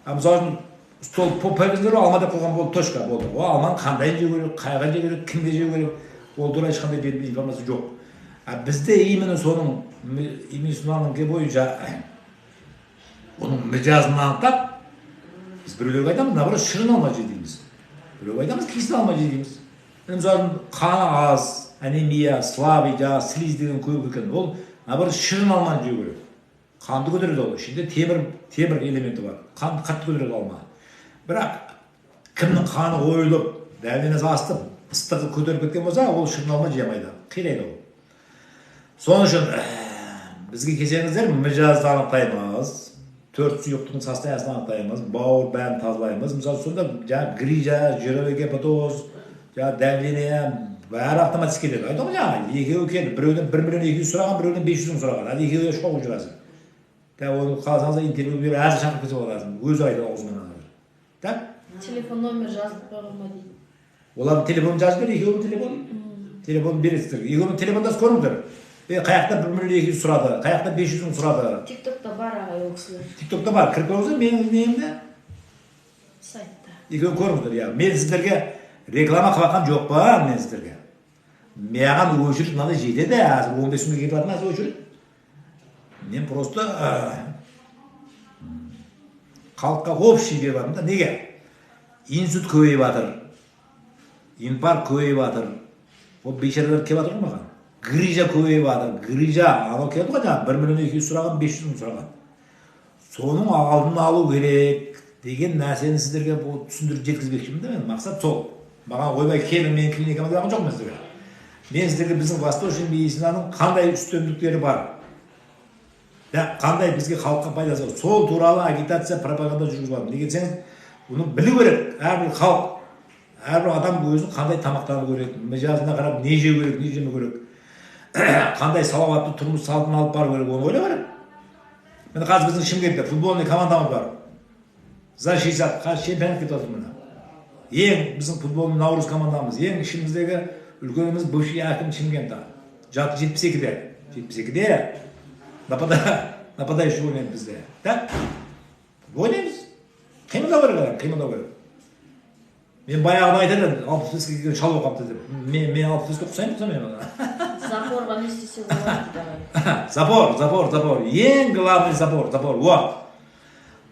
А мысалы үшін, стол повезлер алма деп қойған болды, точка, болды. Ол алманы қандай жеу керек, қайға жеу керек, кімге жеу керек, ол туралы ешқандай белгілі информация жоқ. А бізде именно соның Ибн бойынша оның мижазын анықтап, біз біреулерге айтамыз, наоборот, шырын алма же дейміз, біреуге айтамыз, кислый алма же дейміз. Енді мысалы үшін, қаны аз, анемия, слабый, жаңағы слизь деген көп екен, ол наоборот шырын алманы жеу керек, қанды көтереді. Ол ішінде темір элементі бар, қанды қатты көтереді алма. Бірақ кімнің қаны қойылып, давлениесі асып, ыстығы көтеріліп кеткен болса, ол шырын алма жей алмайды, қирайды ол. Сол үшін бізге келсеңіздер, мижазды анықтаймыз, төрт сұйықтықтың состояниесін анықтаймыз, бауыр, бәрін тазалаймыз. Мысалы, сонда жаңағы грижа, жировой гепатоз, жаңағы давление, бәрі автоматически кетеді. Айтамын ғой, жаңағы екеуі келді: біреуден 1 миллион 200 сұраған, біреуден 500 мың сұраған. Әлі екеуі шоқ жүрасың да. Оны қаласаңыз, интервью беріп, әзір шақырып кетсе болады, өзі айтады аузымен. Так. Телефон номер жазылып қойған ба дейді. Олардың телефонын жазып бер, екеуінің телефонын бересіздер. Екеуінің телефондасып көріңдер: е, қай жақта 1 миллион 200 сұрады, қай жақта 500 мың сұрады? Тик токта бар, ағай, ол кісілер. Тик токта бар, кіріп көріңіздер менің немді. Сайтта. Екеуін көріңіздер, иә. Мен сіздерге реклама қылып жатқан жоқпын. Мен сіздерге, маған очередь мынандай жетеді, қазір 15 күнге кетіп жатыр қазір очередь. Мен просто халыққа общий беріп жатырмын да. Неге? Инсульт көбейіп жатыр, инфаркт көбейіп жатыр. Ол бейшаралар келіп жатыр ғой маған. Грижа көбейіп жатыр, грижа. Анау келді ғой жаңағы 1 миллион 200 сұраған, 500 мың сұраған. Соның алдын алу керек деген нәрсені сіздерге бұл түсіндіріп жеткізбекшімін да. Мен мақсат сол. Маған «Ойбай, келің менің клиникама» деген жоқпын сіздерге. Мен сіздерге біздің восточный медицинаның қандай үстемдіктері бар да, қандай бізге, халыққа пайдасы бар, сол туралы агитация, пропаганда жүргізіп жатырмын. Неге десеңіз, бұны білу керек әрбір халық, әрбір адам өзі қандай тамақтану керек, мижазына қарап не жеу керек, не жемеу керек, қандай салауатты тұрмыс салтын алып бару керек, оны ойлау керек. Міне, қазір біздің Шымкентте футбольный командамыз бар. За 60 қазір чемпионат кетіп жатыр міне. Ең біздің футболдың наурыз командамыз, ең ішіміздегі үлкеніміз бывший әкім Шымкентта. Жаты 72-де. 72-де нападающий ойнайды бізде. Так? Ойнаймыз. Қимылдау керек адам, қимылдау керек. Мен баяғыда айтар едім, 65-ке келген шал болып қалыпты деп. Мен 65-ке ұқсаймын, ұқсамаймын. Запорға не істесе болады дейді ағай. Запор, запор, запор. Ең главный запор, запор. Вот.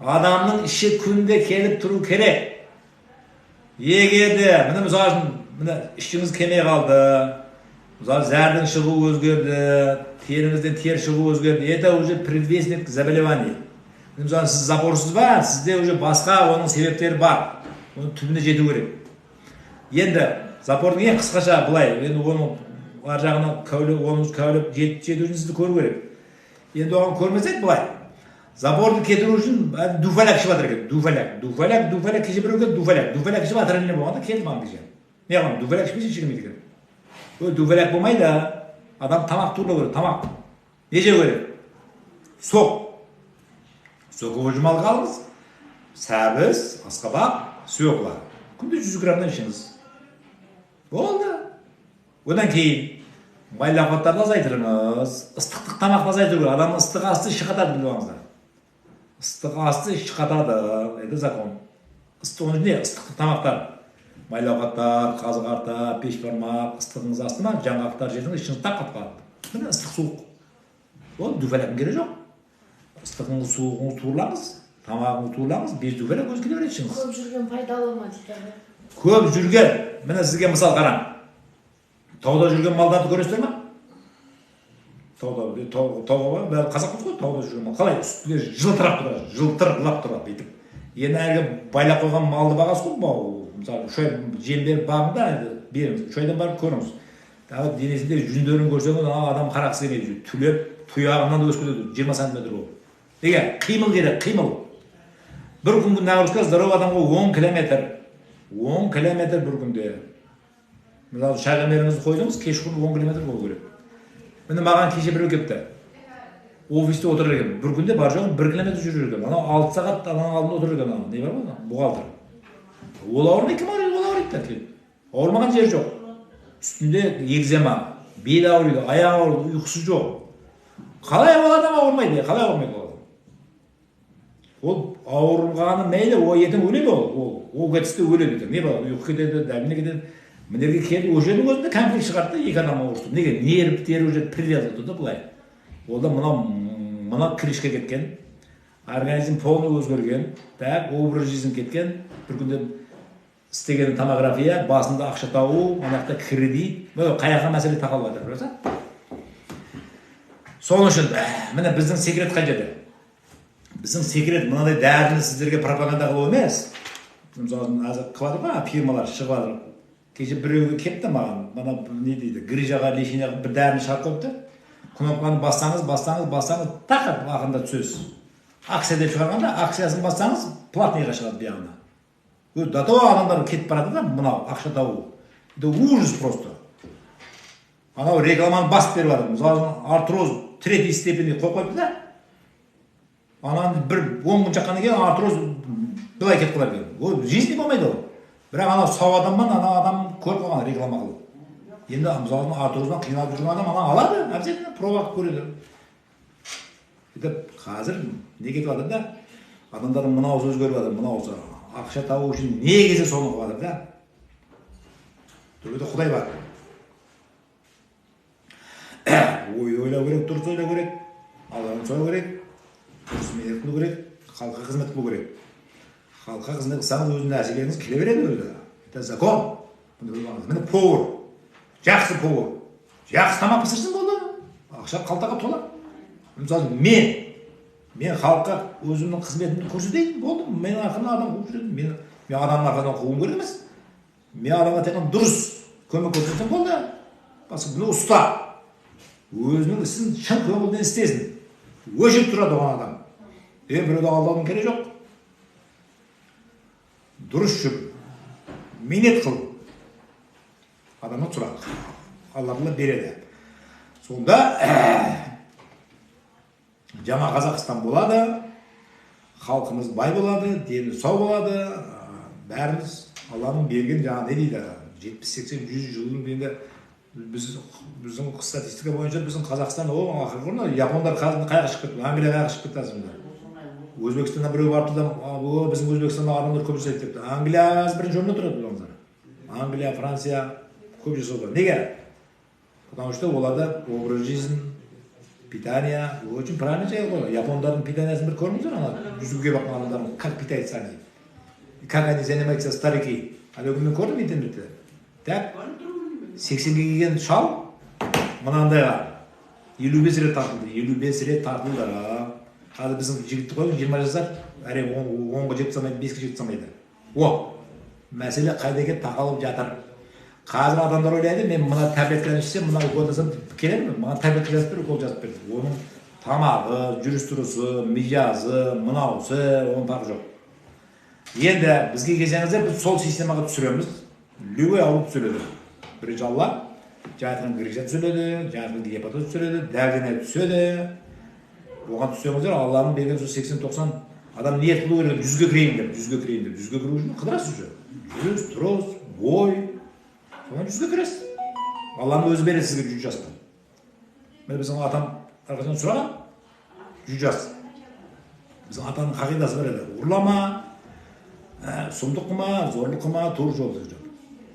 Адамның іші күнде келіп тұру керек. Егер де, міне мысалы үшін, міне ішіңіз келмей қалды, мысалы зәрдің шығуы өзгерді, теріңізден тер шығуы өзгерді, это уже предвестник заболеваний. Мысалы сіз запорсыз ба, сізде уже басқа оның себептері бар. Оның түбіне жету керек. Енді запордың ең қысқаша былай, енді оның ар жағына кәулеп, оны кәулеп жету үшін сізді көру керек. Енді оған көрмесек былай. Запорды кетіру үшін дуфаляк ішіп жатыр екен. Дуфаляк, дуфаляк, дуфаляк, кеше біреу келді, дуфаляк, дуфаляк ішіп отравление болғанда келді маған кеше. Не қыламын, дуфаляк ішпесе ішкімейді екен. Ой, дуфаляк болмайды. Адам тамақ туралау керек, тамақ. Не жеу керек? Сок. Соковыжималка алыңыз. Сәбіз, асқабақ, свекла. Күнде 100 граммнан ішіңіз. Болды. Одан кейін майлы ауқаттарды азайтырыңыз. Ыстықтық тамақты азайту керек. Адам ыстық асты іші қатады, біліп алыңыздар. Ыстық асты іші қатады. Это закон. Ыстық оның не? Ыстықтық тамақтар. Майлы ауқаттар, қазы қарта, бешбармақ, ыстығыңыз асты ма, жаңғақтар жесеңіз, ішіңіз тақ қатып қалады. Міне ыстық суық. Ол дуфаляктың керегі жоқ. Ыстығыңыз, суығыңыз турлаңыз, тамағыңызды турлаңыз, без дуфаляк өзі келе береді ішіңіз. Көп жүрген пайдалы ма дейді ағай. Көп жүрген, міне сізге мысал қараң. Тауда жүрген малдарды көресіздер ма? Тауда, тауға бәрі қазақпыз ғой, тауда жүрген мал. Қалай үстінде жылтырап тұрады, жылтырлап тұрады бүйтіп. Енді әлгі байлап қойған малды бағасыз ғой, мынау, мысалы, 3 ай жем беріп бағың да, енді беріңіз, 3 айдан барып көріңіз. Тағы денесінде жүндерін көрсеңіз, ана адам қарағысы келмейді, түлеп, тұяғынан өсіп кетеді, 20 сантиметр болып. Неге? Қимыл керек, қимыл. Бір күнгі нагрузка здоровый адамға 10 километр. 10 километр бір күнде. Мысалы, шагомеріңізді қойдыңыз, кешқұрым 10 километр болу керек. Міне маған кеше біреу келіпті. Офисте отырыр екен. Бір күнде бар жоғы 1 километр жүрер екен. Анау 6 сағат ананың алдында отырыр екен, анау. Не бар ғой, бухгалтер. Ол ауырмай, кім ауырады? Ол ауырайды да келіп. Ауырмаған жері жоқ. Үстінде экзема, белі ауырады, аяғы ауырады, ұйқысы жоқ. Қалай ол адам ауырмайды? Қалай ауырмайды ол адам? Ол ауырғаны мейлі, ол ертең өледі ол. Ол кетісте өледі ертең. Не бар? Ұйқы кетеді, дәміне кетеді. Мына жерге келді, ол жердің өзінде конфликт шығарды да, екі адам ауырысты. Неге? Нервтері уже привязан да былай. Ол да мынау крышка кеткен, организм полный өзгерген, так, образ жизнь кеткен, бір күнде істеген томография, басында ақша табу, ана жақта кредит, мына қай жаққа мәселе тақалып жатыр, білесің? Сол үшін, міне біздің секрет қай жерде? Біздің секрет мынадай дәріні сіздерге пропаганда қылу емес. Мысалы, қазір қылады ғой, фирмалар шығып жатыр. Кеше біреуге келіпті маған, мына не дейді, грыжаға лечение қылып бір дәріні шығарып қойыпты. Кнопканы бассаңыз, бассаңыз, бассаңыз, тақап ақырында түсесіз. Акция деп шығарғанда, акциясын бассаңыз, платныйға шығады бұяғына. До того адамдар кетіп барады да, мынау ақша табу. Это ужас просто. Анау рекламаны басып беріп жатыр. Мысалы, артроз третьей степени қойып қойыпты да. Ананы бір 10 күн шаққаннан кейін артроз былай кетіп қалар екен. Ол жизни болмайды ол. Бірақ анау сау адамнан анау адам көріп қалған реклама қылып. Енді мысалы артроздан қиналып жүрген адам ана алады, обязательно проба қылып көреді. Сөйтіп қазір не кетіп жатыр да? Адамдардың мынаусы өзгеріп жатыр, мынаусы ақша табу үшін не келсе соны қылып жатыр да. Төбеде Құдай бар. Ой ойлау керек, дұрыс ойлау керек, Алланы сұрау керек, дұрыс ниет қылу керек, халыққа қызмет қылу керек. Халыққа қызмет қылсаңыз, өз нәрселеріңіз келе береді өзі. Это закон. Бұны біліп алыңыз. Міне повар. Жақсы повар. Жақсы тамақ пісірсін болды. Ақша қалтаға тола. Мысалы, мен халыққа өзімнің қызметімді көрсетейін, болды. Мен арқамнан адам қуып жүреді. Мен адамның арқасынан қуғым керек емес. Мен адамға тек қана дұрыс көмек көрсетсем болды. Басқа бұны ұста. Өзінің ісін шын көңілден істесін. Өшіп тұрады оған адам. Біреуді алдаудың керегі жоқ. Дұрыс жүр. Минет қыл. Адамнан сұра. Алла тағала береді. Сонда жаңа Қазақстан болады. Халқымыз бай болады, дені сау болады. Бәріміз Алланың берген жаңа не дейді, 70, 80, 100 жылдың енді біздің статистика бойынша біздің Қазақстан ақырғы орында. Япондар қазір қаяққа шығып кетті, Англия қаяққа шығып кетті азында. Өзбекстаннан біреу барыпты да, біздің Өзбекстанда адамдар көп жасайды депті. Англия қазір бірінші орында тұрады, біліңіздер. Англия, Франция көп жасауда. Неге? Потому что оларда образ жизнь, питание очень правильно жай ғой. Япондардың питаниясын бір көрдіңіздер, ана жүзуге баққан адамдардың, как питаются они, как они занимаются, старики. Ана күні мен көрдім интернетте. Так, 80-ге келген шал мынандайға 55 рет тартылды, 55 рет тартылды. Қазір біздің жігітті қойыңыз, 20 жасар, әрең 10-ға жетіп салмайды, 5-ке жетіп салмайды. О, мәселе қайда екені тақалып жатыр. Қазір адамдар ойлайды, мен мына таблетканы ішсем, мына укол жасасам келеді ме? Маған таблетка жазып бер, укол жазып бер. Оның тамағы, жүріс тұрысы, мижазы, мынаусы, оның парқы жоқ. Енді бізге келсеңіздер, біз сол системаға түсіреміз. Любой ауру түзеледі. Бірінші Алла, жаңа айтқан грыжа түзеледі, жаңа айтқан гепатоз түзеледі, давление түседі. Оған түссеңіздер, Алланың берген сол 80-90 адам ниет қылу керек, 100-ге кірейін деп, 100-ге кірейін деп. 100-ге кіру үшін қыдырасыз уже. Жүріс, тұрыс, бой, содан 100-ге кіресіз. Алланың өзі береді сізге 100 жасты. Міне, біздің атам әрқашан сұраған 100 жас. Біздің атаның қағидасы бар еді: ұрлама, сұмдық қылма, зорлық қылма, тура жолда жүр.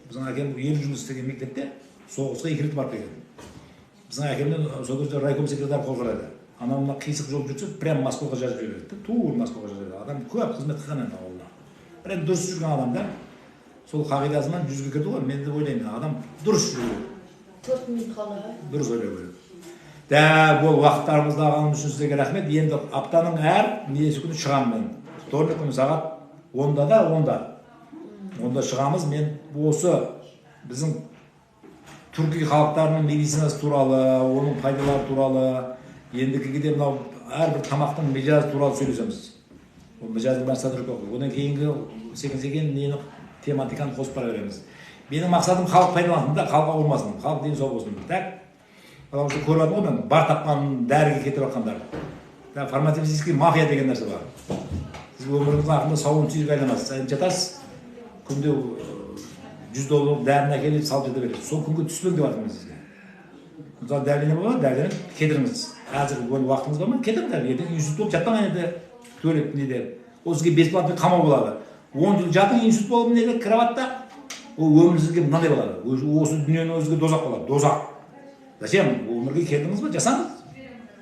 Біздің әкем 50 жыл істеген мектепте соғысқа 2 рет барып келген. Біздің әкемнен сол кезде райком секретарь қорқар еді. Анау мына қисық жол жүрсе, прям Москваға жазып жібереді да, тура Москваға жазып жібереді. Адам көп қызмет қылған енді ауылда. Прям дұрыс жүрген адам да. Сол қағидасынан 100-ге кірді ғой. Мен де ойлаймын, адам дұрыс жүру керек. 4 минут қалды, аға. Дұрыс ойлау керек. Да, бұл уақыттарыңызды алғаным үшін сіздерге рахмет. Енді аптаның әр несі күні шығамын мен. Вторник күні сағат 10-да да, 10-да. 10-да шығамыз. Мен осы біздің түркі халықтарының медицинасы туралы, оның пайдалары туралы, ендігіде мынау әрбір тамақтың мижазы туралы сөйлесеміз. Ол мижаздың бәрін сатырып. Одан кейінгі секін-секін нені, тематиканы қосып бара береміз. Менің мақсатым халық пайдалансын да, халық ауырмасын, халық дені сау болсын. Так, потому что көріп жатырмын ғой мен, бар тапқан дәріге кетіп жатқандар. Да, фармацевтический мафия деген нәрсе бар. Сіз өміріңіздің ақырында сауын сүйірге айланасыз. Енді жатасыз, күнде 100 доллар дәріні әкеліп салып жата бересіз. Сол күнге түспең деп жатырмын мен сізге. Мысалы, давление болады, давление кетіріңіз. Қазір оның уақытыңыз бар ма? Кетіріңіз дәрі. Ертең инсульт болып жатпаң енді төлеп неде. Ол сізге бесплатный қамау болады. 10 жыл жатың инсульт болып неде, кроватта. Ол өмір сізге мынандай болады. Осы дүниенің өзі дозақ болады. Дозақ. Зачем? Өмірге келдіңіз ба? Жасаңыз.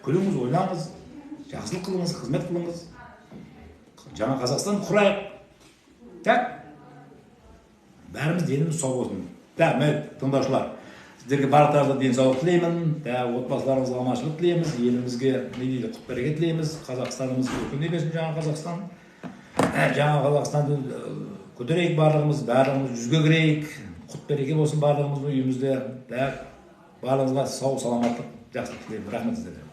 Күліңіз, ойнаңыз, жақсылық қылыңыз, қызмет қылыңыз. Жаңа Қазақстан құрайық. Так? Бәріміз деніміз сау болсын. Да, міне, тыңдаушылар, сіздерге барлықтарыңызға денсаулық тілеймін. Да, отбасыларыңызға аманшылық тілейміз, елімізге не дейді, құт береке тілейміз. Қазақстанымыз өркендей берсін, жаңа Қазақстан. Жаңа Қазақстанды көтерейік барлығымыз, барлығымыз 100-ге кірейік. Құт береке болсын барлығымыздың үйімізде. Да, барлығыңызға сау саламаттық, жақсылық тілеймін. Рахмет сіздерге.